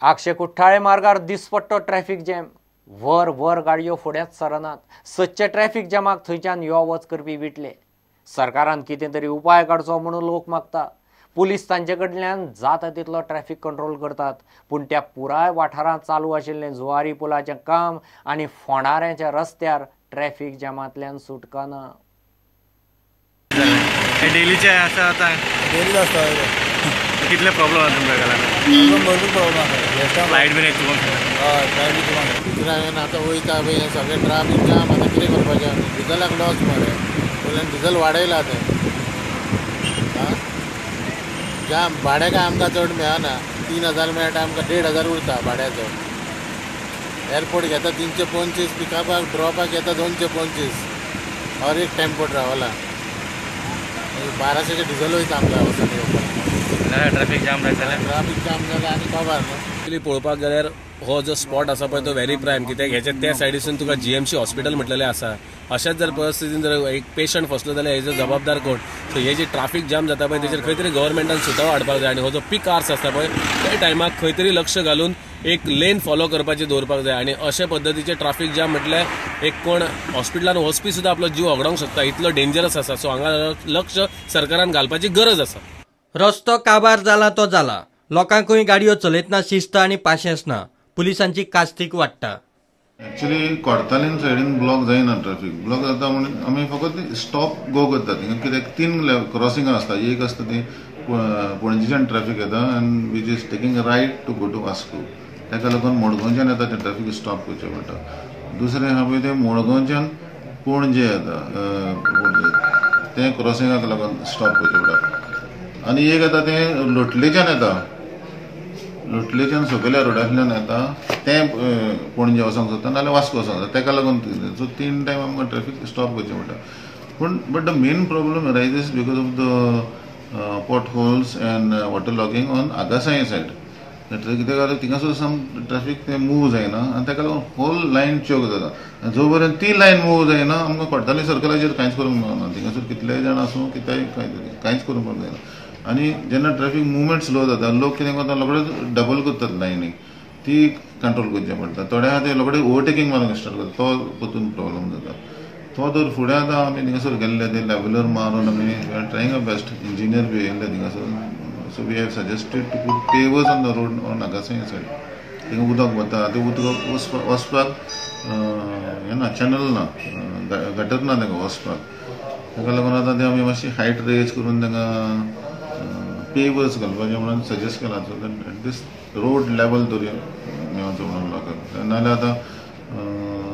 आगशे कुठ्ठाळे मार्गार दिसपट्टो traffic jam, वर वर गाडयो फुड्यांत सरनात। सदचे ट्रॅफिक जॅमाक थंयच्यान यो वच करपी विटले। सरकारान कितें तरी उपाय काडचो म्हणून लोक मागता। पुलीस तांचे कडल्यान जाता तितलो ट्रॅफिक कंट्रोल करतात, पूण त्या पुराय वाठारांत चालू आशिल्लें जुवारी पुलाचें काम आनी फोंडाऱ्यांच्या रस्त्यार ट्रॅफिक जॅमांतल्यान सुटका ना। डेलीचे आसा आता डेली आसता। कितले प्रॉब्लम आसा तुमच्या घरान? भरपूर प्रॉब्लम आसा। लायट बीन येता? हय, लायट बी तुमकां आतां वयता पळय सगळें ट्राफीक जाम। आतां कितें करपाचें आमी? डिजलाक लॉस मरे, वयल्यान डिजल वाडयला आतां। आं, जाम भाडें काय आमकां चड मेळना, 3000 मेळटा आमकां, 1500 उरता भाड्याचो। एअरपोर्ट घेता 325, पिकअपाक ड्रॉपाक घेता 225 और एक टेम्पो ट्रॅव्हलाक 1200 डिझल वयता आमकां वचून येवपाक। ट्रॅफिक जाम जालें, ट्राफिक जाम जालें आनी खबर न्हू। एक्चुअली पळोवपाक गेल्यार हो जो स्पॉट आसा पळय तो व्हेरी प्रायम, कित्याक हेच्या त्या सायडीसून तुका जीएमसी हॉस्पिटल म्हटलेलें आसा। अशाच जर परिस्थितीन जर एक पेशंट फसलो जाल्यार हेजो जबाबदार कोण? सो हे जी ट्राफिक जाम जाता पळय तेजेर खंय तरी गव्हर्मेंटान सुटाव हाडपाक जाय आनी हो जो पीक आवर्स आसता पळय त्या टायमाक खंय तरी लक्ष घालून एक लेन फॉलो करपाची दवरपाक जाय। आनी अशे पद्दतीचे ट्राफिक जाम म्हटल्यार एक कोण हॉस्पिटलान वचपी सुद्दां आपलो जीव होगडावंक शकता, इतलो डेंजरस आसा। सो हांगा लक्ष सरकारान घालपाची गरज आसा। रस्तो काबार जाला तो जाला, लोकांकूय गाडयो चलयतना शिस्त आनी पाशेंस ना, पुलिसांची कास्तीक वाडटा। एक्चुअली कोडतालीम सायडीन ब्लॉक जायना, ट्रॅफिक ब्लॉक जाता म्हणून आमी फकत स्टॉप गो करतात। कित्याक 3 क्रॉसिंगां आसता, एक आसता ती पणजेच्यान ट्रॅफिक येता आनी which is taking right to go to Vasco, ताका लागून मडगांवच्यान येता तें ट्रॅफिक स्टॉप करचें पडटा। दुसरें आहा पळय तें मडगांवच्यान पणजे येता, पणजे तें क्रॉसिंगाक लागून स्टॉप करचें पडटा। आनी एक येता तें लोटलेच्यान येता, लोटलेच्यान सकयल्या रोडांतल्यान येता तें पणजे वचोंक सोदता नाजाल्यार वास्को वचोंक सोदता, ताका लागून सो 3 टायम आमकां ट्रॅफिक स्टॉप करचें पडटा। पूण but the main problem arises because of the pot holes and water logging on Agassaim side. कित्याक थिंगासर सम ट्रॅफिक तें मूव जायना आनी ताका लागून होल लायन चोक जाता। जो पर्यंत ती लायन मूव जायना आमकां कोडताली सर्कलाचेर कांयच करूंक मेळना, थिंगासर कितलेय जाण आसूं कितेंय कांयच करूंक जायना। आनी जेन्ना ट्रॅफिक मुवमेंट स्लो जाता लोक कितें करता, रोखडेच डबल करतात लायनीक, ती कंट्रोल करचें पडटा। थोडे आहा ते रोखडे ओवरटेकींग मारूंक स्टार्ट करता, तो परतून प्रॉब्लम जाता। तो तर फुडें आतां आमी थिंगासर गेल्ले ते लेवलर मारून आमी we are trying our best, engineer बी येयल्ले थिंगासर। So we have suggested to put pavers on the road on Agassaim side. थिंगा उदक वता तें उदक वचपाक हें ना, चॅनल ना, गटर ना तांकां वचपाक, ताका लागून आतां तें आमी मातशी हायट रेज करून तांकां पेवर्स घालपाचें म्हणून सजेस्ट केलां। So that at least road level तरी मेळचो म्हणून लोकांक, नाजाल्यार आतां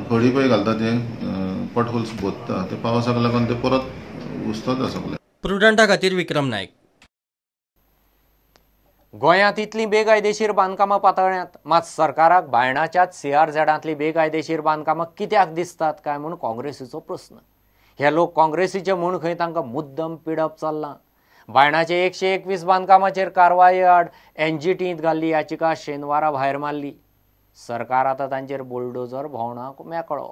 खडी पळय घालता ते पॉट होल्स बोधता ते पावसाक लागून ते परत उस्तता सगळे। प्रुडंटा खातीर विक्रम नायक। गोंयांत इतलीं बेकायदेशीर बांदकामां पातळ्यांत, मात सरकाराक बायणाच्याच सीआरझेडांतलीं बेकायदेशीर बांदकामां कित्याक दिसतात काय म्हूण काँग्रेसीचो प्रस्न। हे लोक काँग्रेसीचे म्हूण खंय तांकां मुद्दम पिडप चल्लां। बायणाचे 121 बांदकामाचेर कारवाये आड एनजीटींत घाल्ली याचिका शेनवारा भायर मारली। सरकार आतां तांचेर बुलडोजर भोंवणाक मेकळो।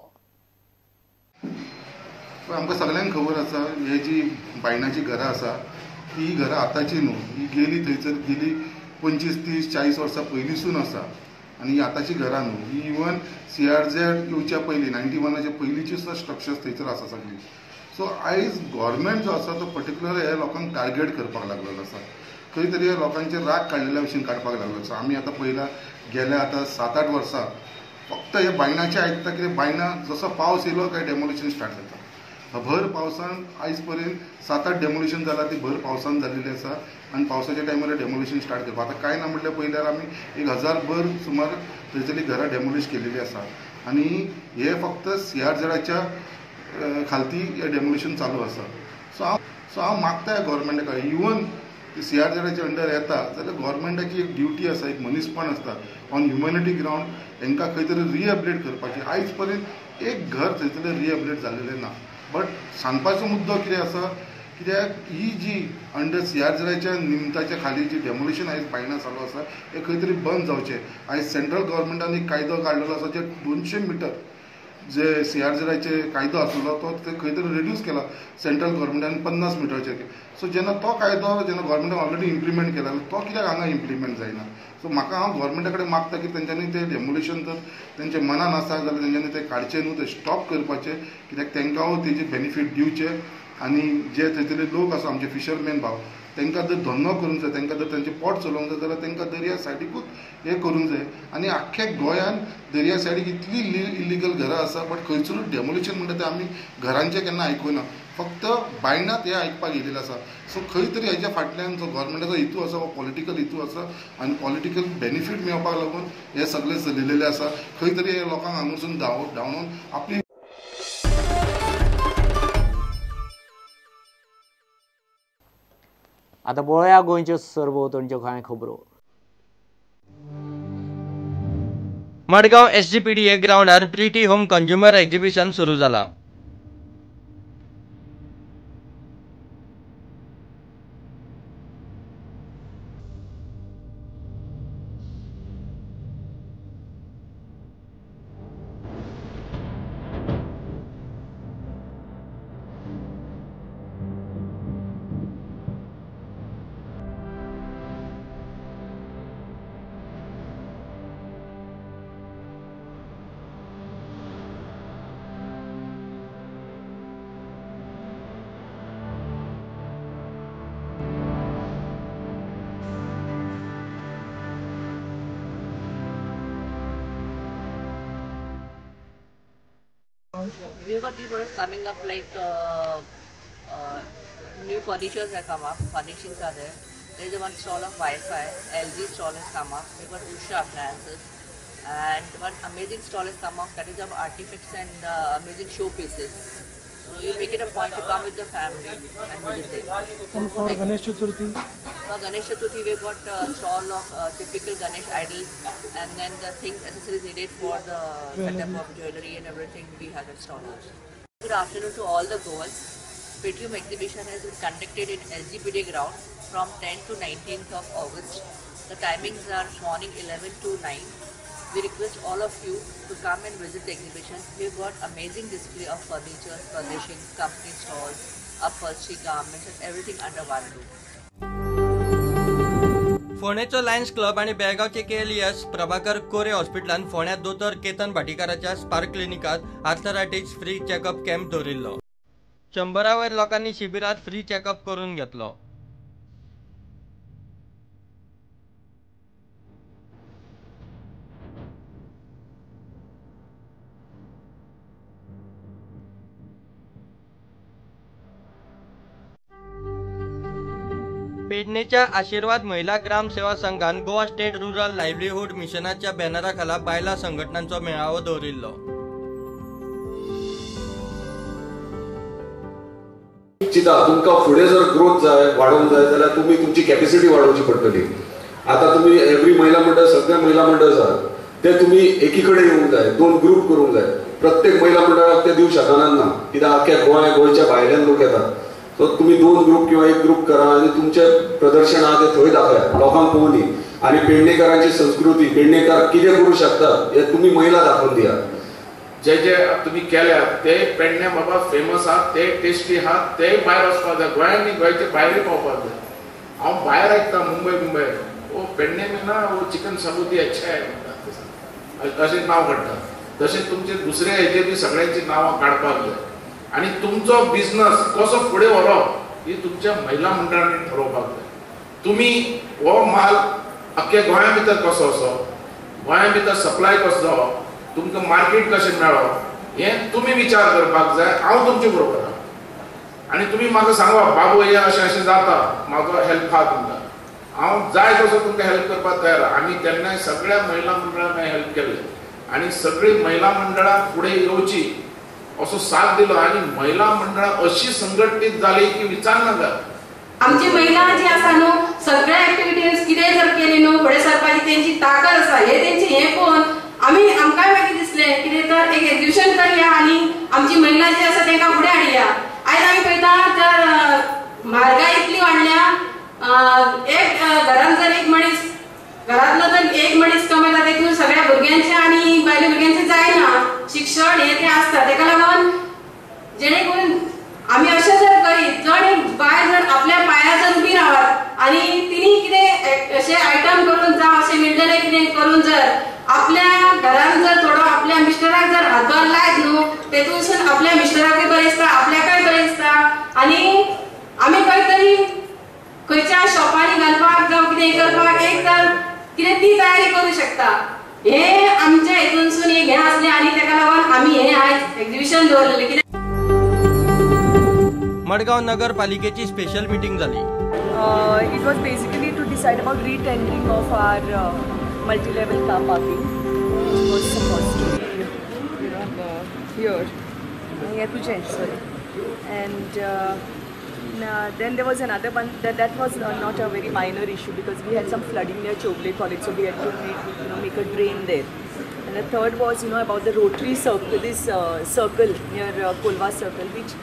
आमकां सगळ्यांक खबर आसा हे जी बायणाची घरां आसा ही घरां आतांची न्हू, ही गेली थंयसर गेली 25, 30, 40 वर्सां पयलींसून आसा आनी ही आतांची घरां न्हू, ही इवन सीआरझेड येवच्या पयलीं 91च्या पयलींची सुद्दां स्ट्रक्चर्स थंयसर आसा सगळीं। सो आयज गव्हर्मेंट जो आसा तो पर्टिक्युलर हे लोकांक टार्गेट करपाक लागलेलो आसा, खंय तरी हे लोकांचेर राग काडलेल्या भशेन काडपाक लागलो आसा। आमी आतां पळयला गेल्या आतां 7-8 वर्सां फक्त हे बायणाचें आयकता कितें, बायणां जसो पावस येयलो काय डेमोलिशन स्टार्ट जाता। भर पावसान आयज पर्यंत 7-8 डेमोलिशन जाला, ती भर पावसान जाल्लेली आसा आनी पावसाच्या टायमार डेमोलिशन स्टार्ट करपा। आतां कांय ना म्हटल्यार पळयल्यार आमी 1000 भर सुमार थंयसरली घरां डेमोलिश केलेली आसा आनी हे फक्त सीआरझेडाच्या खालती हे डेमोलिशन चालू आसा। सो हांव मागता ह्या गव्हर्मेंटा कडेन, इवन सीआरझेडाच्या अंडर येता जाल्यार गव्हर्मेंटाची एक ड्युटी आसा, एक मनीसपण आसता ऑन ह्युमॅनिटी ग्रावंड हेंकां खंय तरी रिहेबिलिटेट करपाची। आयज पर्यंत एक घर थंयसरलें रिहेबिलिटेट जाल्लेलें ना। बट सांगपाचो मुद्दो कितें आसा, कित्याक ही जी अंडर सीआरझेडाच्या निमताच्या खाली जी डेमोलिशन आयज बायणां चालू आसा हें खंय तरी बंद जावचें। आयज सेंट्रल गव्हर्मेंटान एक कायदो काडलेलो आसा जे 200 मिटर जे सीआरझेडाचे कायदो आसलो तो खंय तरी रिड्यूस केला सेंट्रल गव्हर्मेंटान 50 मिटराचेर. सो जेन्ना तो कायदो जेन्ना गव्हर्मेंटान ऑलरेडी इम्प्लिमेंट केला तो कित्याक हांगा इम्प्लिमेंट जायना. सो म्हाका हांव गव्हर्मेंटा कडेन मागता की तेंच्यांनी ते डेमोलिशन जर तेंच्या मनान आसा जाल्यार तेंच्यांनी ते काडचें न्हू, ते स्टॉप करपाचें, कित्याक तांकां तेजे बेनिफीट दिवचे आनी जे थंयसरले लोक आसा आमचे फिशरमॅन भाव तांकां जर धंदो करूंक जाय, तांकां जर तांचें पोट चलोवंक जाय जाल्यार तांकां दर्या सायडीकूच हें करूंक जाय. आनी आख्ख्या गोंयान दर्या सायडीक इतली इलिगल घरां आसा बट खंयसरूच डेमोलिशन म्हणटा तें आमी घरांचें केन्ना आयकुना, फक्त बायणात हें आयकपाक येयलेलें आसा. सो खंय तरी हेज्या फाटल्यान जो गव्हर्मेंटाचो हेतू आसा हो पॉलिटिकल हेतू आसा आनी पॉलिटिकल बेनिफीट मेळपाक लागून हें सगळें चलिल्लें आसा. खंय तरी हे लोकांक हांगासून धांवडोवन आपली. आतां पळोवया गोंयच्यो सरभोंवतणच्यो कांय खबरो. मडगांव एसजीपीडीए ग्रावंडार प्रिटी होम कंज्युमर एक्झिबिशन सुरू जाला. We've got new products coming up like new furnitures have come up, furnishings are there. There is one stall of Wi-Fi, LG stall has come up, we've got Usha appliances, and one amazing stall has come up that is of artifacts and amazing showpieces. So you make it a point to come with the family and visit them. And for Ganesh Chaturthi? For Ganesh Chaturthi we've got a stall of typical Ganesh idols and then the things, accessories needed for the setup of jewellery and everything we have at stall also. Good afternoon to all the Goans. Pretty Home exhibition has been conducted in SGPD ground from 10 to 19th of August. The timings are morning 11 to 9. We request all of you to come and visit the exhibition. We've got amazing display of furniture, furnishings, company stalls, upholstery garments and everything under one roof. फोंडेचो Lions club आनी बेळगांवचे KLES Prabhakar कोरे हॉस्पिटलान फोंड्यात दोतोर केतन भाटीकाराच्या spark क्लिनिकात arthritis free checkup camp दवरिल्लो. 100 वयर लोकांनी शिबिरात फ्री चेकअप करून घेतलो. पेडणेच्या आशिर्वाद महिला ग्राम सेवा संघान गोवा स्टेट रुरल लायव्हलीहूड मिशनाच्या बॅनरा खाला बायलां संघटनांचो मेळावो दवरिल्लो. चिंता तुमकां फुडें जर ग्रोथ जाय वाडोवंक जाय जाल्यार तुमी तुमची कॅपेसिटी वाडोवची पडटली. आतां तुमी एवरी महिला मंडळ सगळे महिला मंडळ आसा ते तुमी एकी कडेन येवंक जाय, दोन ग्रूप करूंक जाय. प्रत्येक महिला मंडळाक ते दिवंक शकनात ना, कित्याक आख्या गोंय गोंयच्या भायल्यान लोक येतात. सो तुमी दोन ग्रूप किंवा एक ग्रूप करा आनी तुमचें प्रदर्शन आहा तें थंय दाखया, लोकांक पळोवनी. आनी पेडणेकारांची संस्कृती, पेडणेकार कितें करूं शकतात हें तुमी महिला दाखोवन दिया. जे जे तुम्ही केल्या ते पेडणे बाबा फेमस आहात, ते टेस्टी आहात, ते भायर वचपाक जाय, गोंयांत न्ही गोंयचे भायरूय पावपाक जाय. हांव भायर आयकता मुंबय मुंबय ओ पेडणे में ना वो चिकन शाबुती अच्छा आहे म्हणटा, अशें नांव काडटा. तशें तुमचे दुसरे हेजे बी सगळ्यांची नांवां काडपाक जाय आनी तुमचो बिजनस कसो फुडें व्हरप ही तुमच्या महिला मंडळांनी ठरोवपाक जाय. तुमी हो माल अख्ख्या गोंया भितर कसो वचप, गोंया भितर सप्लाय कसो जावप, तुमकां मार्केट कशें मेळप हें तुमी विचार करपाक जाय. हांव तुमचे बरोबर आहा आनी तुमी म्हाका सांगा बाबू हें अशें अशें जाता, म्हाजो हेल्प आहा तुमकां, हांव जाय तसो तुमकां हेल्प करपाक तयार आहा. आमी तेन्नाय सगळ्या महिला मंडळांक हेल्प केल्लें आनी सगळीं महिला मंडळां फुडें येवची असो साथ दिलो आनी महिला मंडळां अशी संघटीत जाली की विचार नाका. आमची महिला जी आसा न्हू सगळ्या एक्टिविटीज कितें जर केली न्हू फुडें सरपाची तेंची ताकद आसा. हे तेंची हें पळोवन आमी आमकांय मागीर दिसलें कितें तर एक एक्झिबिशन करया आनी आमची महिला जी आसा तांकां फुडें हाडया. आयज आमी पळयता तर म्हारगाय इतली वाडल्या, एक घरान जर एक मनीस घरांतलो जर एक मनीस कमयता तेतून सगळ्या भुरग्यांचे आनी बायले भुरग्यांचे जायना, शिक्षण हे ते आसता. तेका लागून जेणे करून आमी अशें जर करीत जण एक बायल जर आपल्या पांयार जर उबी रावत आनी तिणी कितें अशें आयटम करून जावं अशें मेळटलें कितें करून जर आपल्या घरान जर थोडो आपल्या मिस्टराक जर हातभार लायत न्हू तेतूनसून आपल्या मिस्टराकूय बरें दिसता, आपल्याकय बरें दिसता आनी आमी खंय तरी खंयच्या शॉपांनी घालपाक जावं कितें करपाक एक तर कितें ती तयारी करूं शकता. हे आमच्या हेतूनसून एक हें आसलें आनी तेका लागून आमी हें आयज एक्झिबिशन दवरलेलें. कितें मडगांव नगरपालिकेची स्पेशल मिटींग जाली. It was basically to decide about retendering of our multi-level car parking, which was supposed to be, you know, here, near Pujen, sorry. And then there was another one that was not a very minor issue because we had some flooding near Chowgule College, so we had to make a drain there. And the third was, you know, about the Rotary circle, this circle near Kolwa Circle, which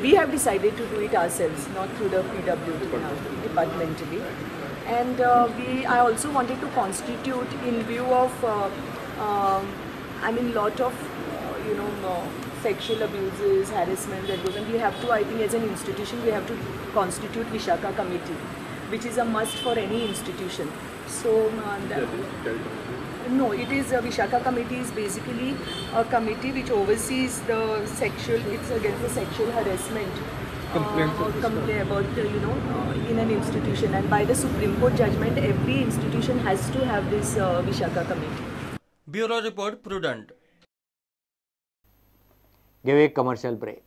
we have decided to do it ourselves, not through the PWD now, departmentally. And I also wanted to constitute in view of, I mean, lot of, you know, sexual abuses, harassment that goes on. We have to, I think, as an institution, we have to constitute Vishaka committee, which is a must for any institution. So, no, it is a Vishaka committee is basically a committee which oversees the sexual, it's against the sexual harassment. Complaint about, you know, in an institution, and by the Supreme Court judgment, every institution has to have this Vishaka committee. Bureau report, Prudent. Give a commercial break.